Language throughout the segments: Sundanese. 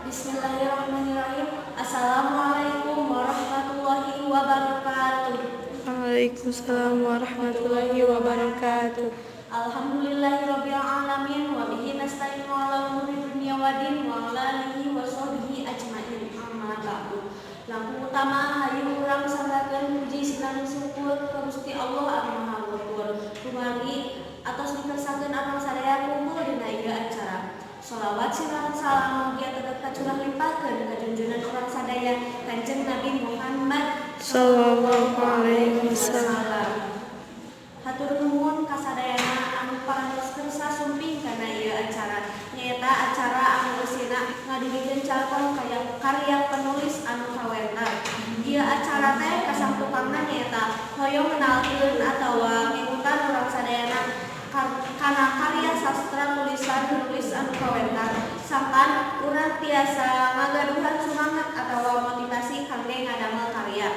Bismillahirrahmanirrahim. Assalamualaikum warahmatullahi wabarakatuh. Waalaikumsalam warahmatullahi wabarakatuh. Alhamdulillahirabbil alamin wa bihi nasta'inu ala umuri dunya waddin wa ala alihi wa sahbihi ajmain. Amma ba'du. Langkung utama, hayu urang sanggakeun puji sareng syukur ka Gusti Allah anu Maha Ghafur. Kumargi atos dikersakeun urang sadaya kumpul dina ieu acara. Sholawat sareng salam mugia tetep kacurah limpahkeun ka junjunan urang sadaya, Kanjeng Nabi Muhammad Sallallahu alaihi wasallam. Hatur nuhun kasadayana anu parantos kersa sumping kana ieu acara, nyaeta acara anu eusina ngadugikeun carpon kaya karya penulis anu kawentar. Ieu acara teh kasangtupangna nyaeta hoyong ngenalkeun atawa ngemutan urang sadayana kana karya sastra tulisan penulis anu kawentar, sangkan urang tiasa ngagaduhan sumangat atawa motivasi kangge ngadamel karya.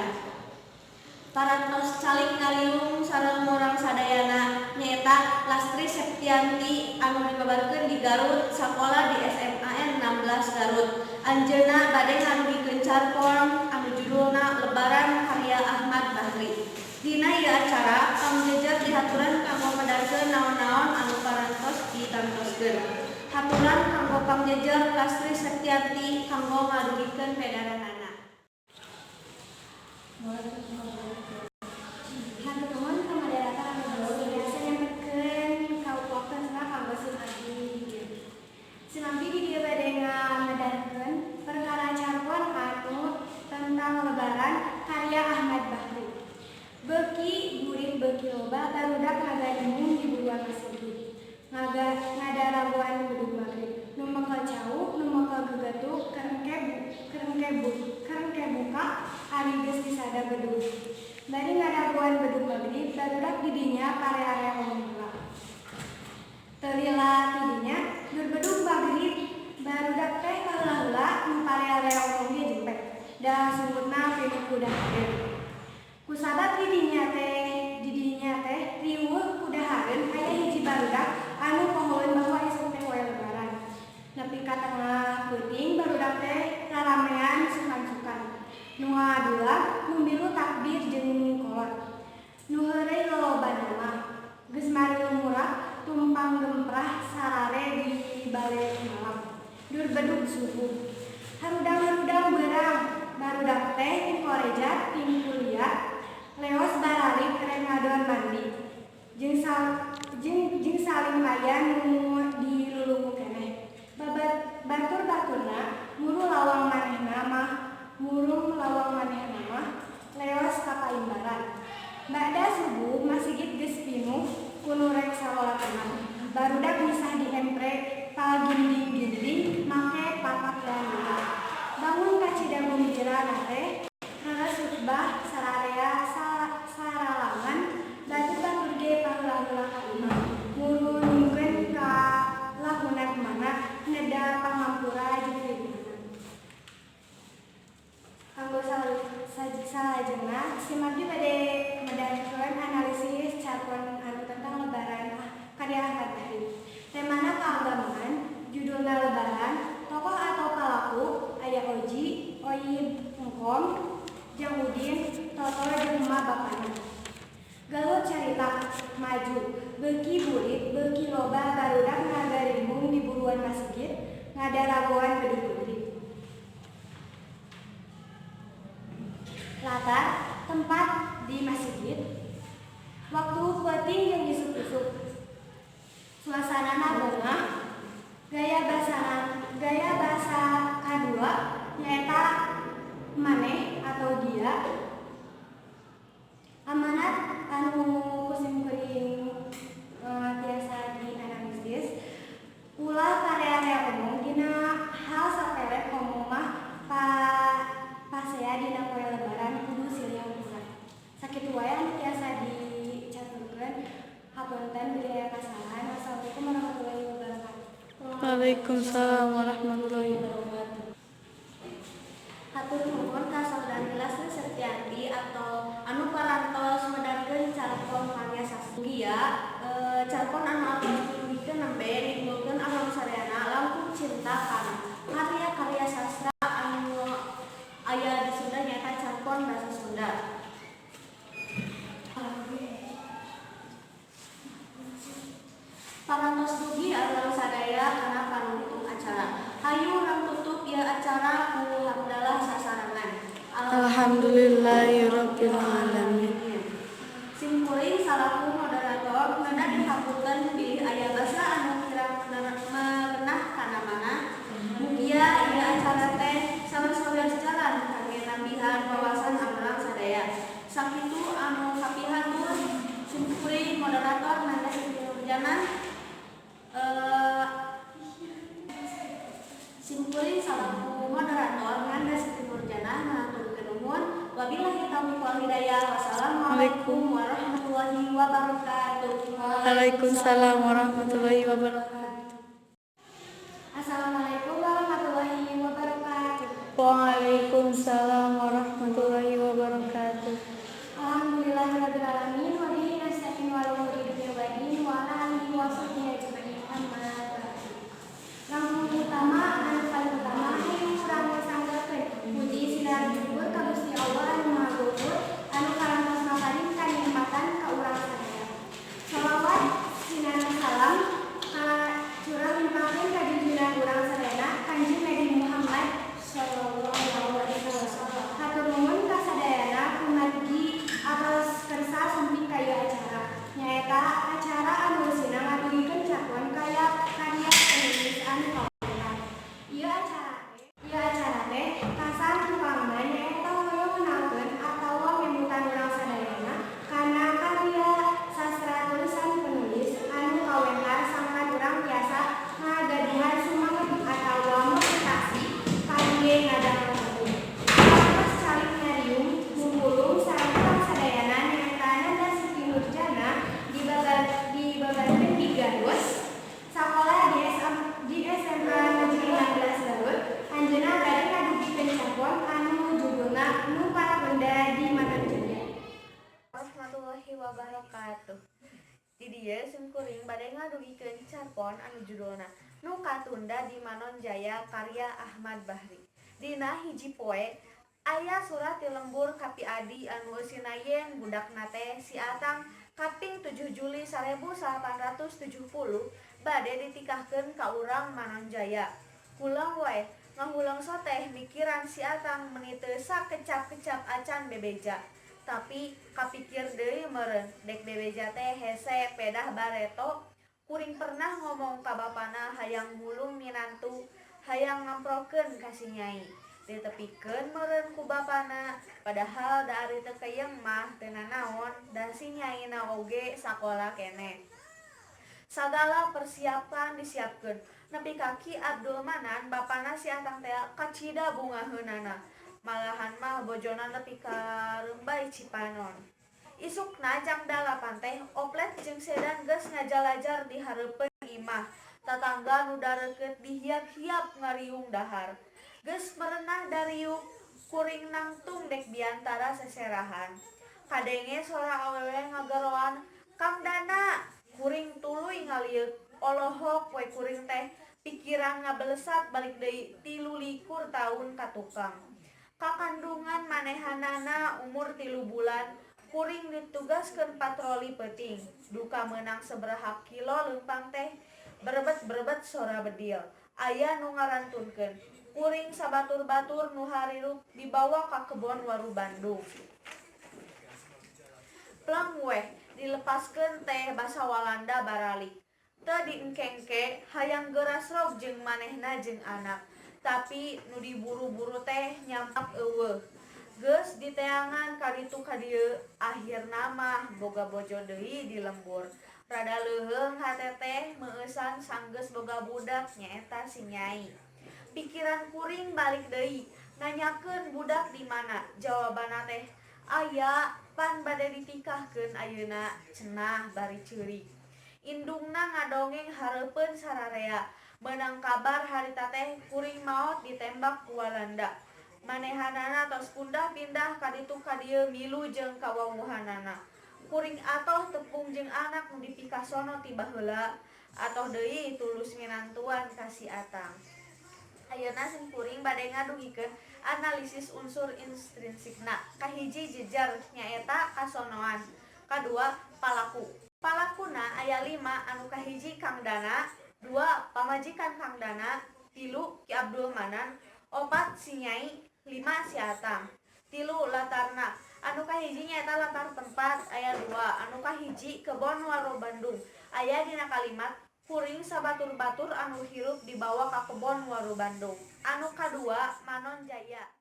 Parantos calik ngariung sareng urang sadayana nyaeta Lastri Septianti anu dibabarkeun di Garut, sakola di SMAN 16 Garut. Anjeunna bade ngadugikeun carpon anu judulna Lebaran karya Ahmad Bahri. Dina ieu acara, pangjejer dihaturan kanggo medarkeun naon-naon anu parantos ditantoskeun. Haturan kanggo pangjejer Lastri Septianti kanggo ngadugikeun pedaranana. Hatur nuhun ka moderator anu jauh biasa nyempetkeun ka waktosna kanggo sim abdi di dieu. Sim abdi di dieu bade ngamedarkeun perkara carpon anu tentang Lebaran karya Ahmad Bahri. Beuki burit beuki loba barudak ngagarimbung di buruan masjid. Ngadaragoan bedug magrib. Nu mekel cau, nu mekel gegetuk, keur engke buka ari geus disada bedug. Bari ngadagoan bedug magrib, barudak di dinya parea-area omong heula. Teu lila ti dinya, dur bedug magrib, barudak teh kaheula-heula nu parea-area omong ge jempek. Da sungutna pinuh ku dahareun. Kusabab di dinya teh riweuh ku dahareun, aya hiji barudak anu pohoeun bahwa isuk teh wae Lebaran. Nepi ka tengah peuting barudak teh raramean sukan-sukan. Nu ngadulag, nu milu takbir jeung kolot. Nu heureuy lolobana mah geus marilumurak tumpang gemprah sarare di bale malam. Dur bedug subuh. Harudang-harudang beurang, barudak teh tim koreja, tim kuliah, leos baralik rek ngadon mandi. Jeung saling aya nu dilulungu keneh. Babat batur-baturna murung lawang manehna mah leos ka paimbaran. Ba'da subuh masigit geus pinuh ku nu rek salat umat. Barudak misah di empre paginding-ginding make papak daun. Bangun kacida gumbirana teh reureus khutbah sararea saralangan, batur-batur ge paheula-heula ka imah murundungkeun ka lahuna mana neda pangampura jeung ridhona. Kanggo salajengna, sim abdi bade medarkeun analisis carpon anu tentang Lebaran karya Ahmad Bahri. Temana keagamaan, judulna Lebaran, tokoh atau palaku aya Oji, Oyib, Engkom, Jang Udin, Toto jeung emak bapana. Galur carita maju, beuki burit beuki loba barudak ngagarimbung di buruan masjid ngadaragoan bedug magrib. Latar tempat di masjid, waktu peuting jeung isuk-isuk. Suasanana bongah, gaya bahasa kadua nyaeta maneh atau dia. Amanat anu ku simkuring tiasa dianalisis, ulah parea-area omong dina hal sapele, komo mah pasea dina poe Lebaran kudu silih hampura. Sakitu wae anu tiasa dicaturkeun, hapunten bilih aya kasalahan. Wassalamualaikum warahmatullahi wabarakatuh. Waalaikumsalam warahmatullahi wabarakatuh. Hatur nuhun ka Saudari Lastri Septianti atau anu parantos medarkeun carpon karya sastra. Mugia carpon anu atos didugikeun nembe nimbulkeun urang sadayana langkung cinta kana karya-karya sastra anu aya di Sunda, nyaeta carpon bahasa Sunda. Parantos dugi urang sadaya kana panungtung acara. Hayu urang tutup ieu acara ku hamdalah sasarengan. Alhamdulillahirabbil alamin. Simkuring salaku moderator nanda dihapunten bilih aya basa anu kirang merenah kana mana. Mugia ieu acara teh salah sawios jalan kangge nambihan wawasan urang sadaya. Sakitu anu kapihatur simkuring moderator Nanda Siti Nurjana, simkuring salaku moderator Nanda Siti Nurjana ngahaturkeun nuhun. Wabillahi taufiq wal hidayah. Wassalamualaikum warahmatullahi wabarakatuh. Waalaikumsalam warahmatullahi wabarakatuh. Assalamualaikum warahmatullahi wabarakatuh. Waalaikumsalam warahmatullahi wabarakatuh. Alhamdulillahirabbil alamin wa bihi nasta'in wa ala umuri dunya waddin wa ala alihi wa sahbihi ajma'in, amma ba'du. Langkung utama, anu paling utama, hayu urang sanggakeun puji sinareng syukur ka Gusti Allah anu Maha Luhur anu parantos maparin kanikmatan ka urang sadaya. Shalawat sinareng salam ka curah limpahkeun ka junjungan urang sadayana, Kanjeng Nabi Muhammad sallallahu alaihi wasallam. Hatur nuhun ka sadayana kumargi atos kersa sumping ka ieu acara. Nyaeta acara anu eusina ngadugikeun carpon kaya karya penulis anu kawentar. Ieu acara teh kasang tukangna nyaeta hoyong ngenalkeun atawa ngemutan urang sadayana kana karya sastra tulisan penulis anu kawentar sangkan urang tiasa ngagaduhan sumanget atawa motivasi kangge ngadamel tembung. Parantos calik ngariung mupulung sareng urang sadayana nyaeta Nanda Siti Nurjana dibabarkeun di Garut. Sakola di SMA Negeri 16 Garut. Anjeunna bade ngadugikeun carpon anu judulna Nu Katunda di Manonjaya. Warahmatullahi wabarakatuh. Di dieu simkuring bade ngadugikeun carpon anu judulna Nu Katunda di Manonjaya karya Ahmad Bahri. Dina hiji poe aya surat ti lembur ka piadi anu eusina yen budakna teh si Atang kaping 7 Juli 1870 bade ditikahkeun ka urang Manonjaya. Huleng we ngahuleng soteh mikiran si Atang meuni teu sakecap-kecap acan bebeja. Tapi kapikir deui meureun dek bebeja teh hese pedah bareto. Kuring pernah ngomong ka bapana hayang mulung minantu, hayang ngamprokeun ka si Nyai. Ditepikeun meureun ku bapana, padahal da ari teu keyeng mah teu nanaon da si Nyaina oge sakola keneh. Sagala persiapan disiapkeun nepi ka Ki Abdul Manan, bapana si Atang teh, kacida bungaheunana. Malahan mah bojona nepi ka rembay cipanon. Isukna jam 8 teh oplet jeung sedan geus ngajalajar di hareupeun imah. Tatangga nu dareukeut dihiap-hiap ngariung dahar. Geus merenah dariuk kuring nangtung dek biantara seserahan. Kadenge sora awewe ngageroan, "Kang Dana!" Kuring tuluy ngalieuk. Olohok we kuring teh, pikiran ngabelesat balik deui 23 taun ka tukang. Kakandungan manehanana umur 3 bulan, kuring ditugaskeun patroli peuting. Duka meunang sabaraha kilo leumpang teh berebet-berebet sora bedil. Aya nu ngarantunkeun. Kuring sabatur-batur nu harirup dibawa ka kebon waru Bandung. Pleng weh dilepaskeun teh basa Walanda baralik. Teu diengke-engke hayang geura srog jeung manehna jeung anak. Tapi nu diburu-buru teh nyampak euweuh. Geus diteangan kaditu kadieu, akhirna mah boga bojo deui di lembur. Rada leuheung hate teh meueusan sanggeus boga budak, nyaeta si Nyai. Pikiran kuring balik deui nanyakeun budak di mana. Jawabanna teh aya, pan bade ditikahkeun ayeuna cenah bari ceurik. Indungna ngadongeng hareupeun sararea. Meunang kabar harita teh kuring maot ditembak ku Walanda. Manehanana tos pundah pindah kaditu kadieu milu jeung kawawuhanana. Kuring atoh tepung jeung anak nu dipikasono ti baheula, atoh deui tulus minantuan ka si Atang. Ayeuna simkuring bade ngadugikeun analisis unsur intrinsikna. Kahiji, jejer, nyaeta kasonoan. Kadua, palaku. Palakuna aya 5, anu kahiji Kang Dana, dua pamajikan Kang Dana, tilu Ki Abdul Manan, opat si Nyai, lima si Atang. Tilu, latarna. Anu kahiji nyaeta latar tempat, aya dua. Anu kahiji Kebon Waro Bandung. Aya dina kalimat kuring sabatur-batur anu hirup dibawa ka Kebon Waru Bandung. Anu kadua Manon Jaya.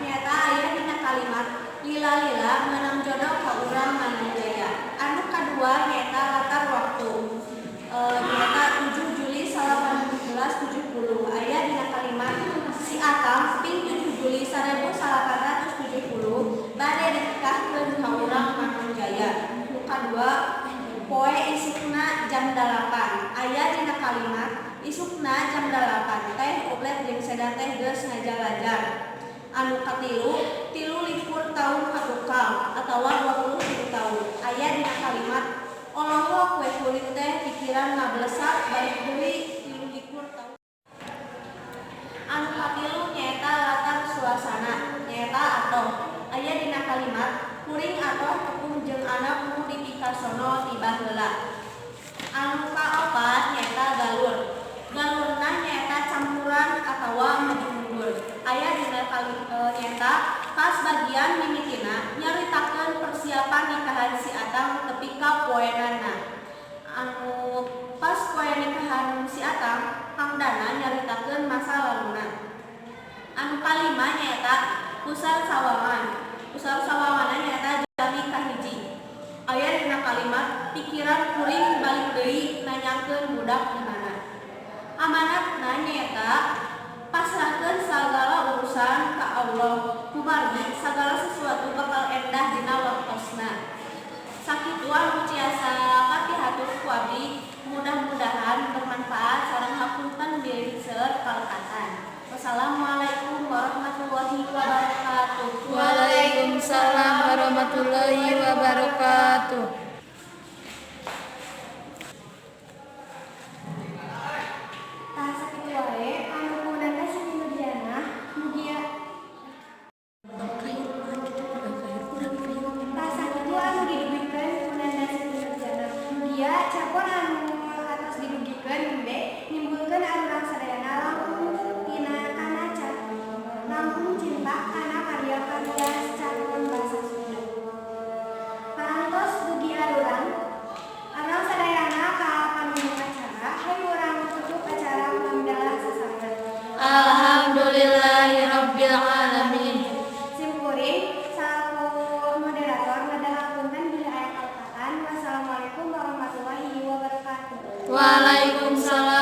Nyaeta aya dina kalimat lila-lila menang jodoh ka urang Manonjaya. Anu kadua nyaeta latar waktu. Nyaeta 7 Juli 1870, aya dina kalimat si Atang ping 7 Juli 1870 bade dinikahkeun ka urang Manonjaya. Nu kadua poe isukna jam 8, aya dina kalimat isukna jam 8 teh Ublet jeung Seda teh geus ngajalajar. Anu katilu 23 tahun katukang atawa 23 tahun, aya dina kalimat olohok we kuring teh pikiran ngablesak balik deui 23 tahun. Anu katilu nyaeta latar suasana, nyaeta atoh, aya dina kalimat kuring atoh tepung jeung anak nu dipikasono ti baheula. Anu kaopat nyaeta galur. Galurna nyaeta campuran atawa maju mundur, aya dina nyaeta pas bagian mimitina nyaritakeun persiapan nikahan si Atang tepi ka poenana. Anu pas poe nikahan si Atang, Kang Dana nyaritakeun masa laluna. Anu kalima nyaeta pusar sawangan. Pusar sawanganna nyaeta jalmi kahiji, aya dina kalimat pikiran kuring balik deui nanyakeun budak di mana. Amanatna nyaeta pasrahkeun sagala urusan ka Allah, kumargi sagala sesuatu bakal endah dina waktosna. Sakitu anu tiasa kapihatur ku abdi, mudah-mudahan bermanfaat sareng hapunten bilih seueur kalepatan. Wassalamualaikum warahmatullahi wabarakatuh. Waalaikumsalam warahmatullahi wabarakatuh. Tah, sakitu wae anu ku Nanda Siti Nurjana, mugia. Tah, sakitu anu didugikeun ku Nanda Siti Nurjana. Mugia carpon anu atos didugikeun nembe nimbulkeun arurang sadayana langkung tina kana langkung cinta kana karya-karya carpon basa Sunda. Parantos dugi arurang arurang sadayana ka panunjuk acara, hayu urang tutup acara ku hamdalah sasarengan. Alhamdulillahirabbil alamin. Simkuring salaku moderator ngadahar punten bilih aya kalepatan. Wassalamualaikum warahmatullahi wabarakatuh. Waalaikumsalam.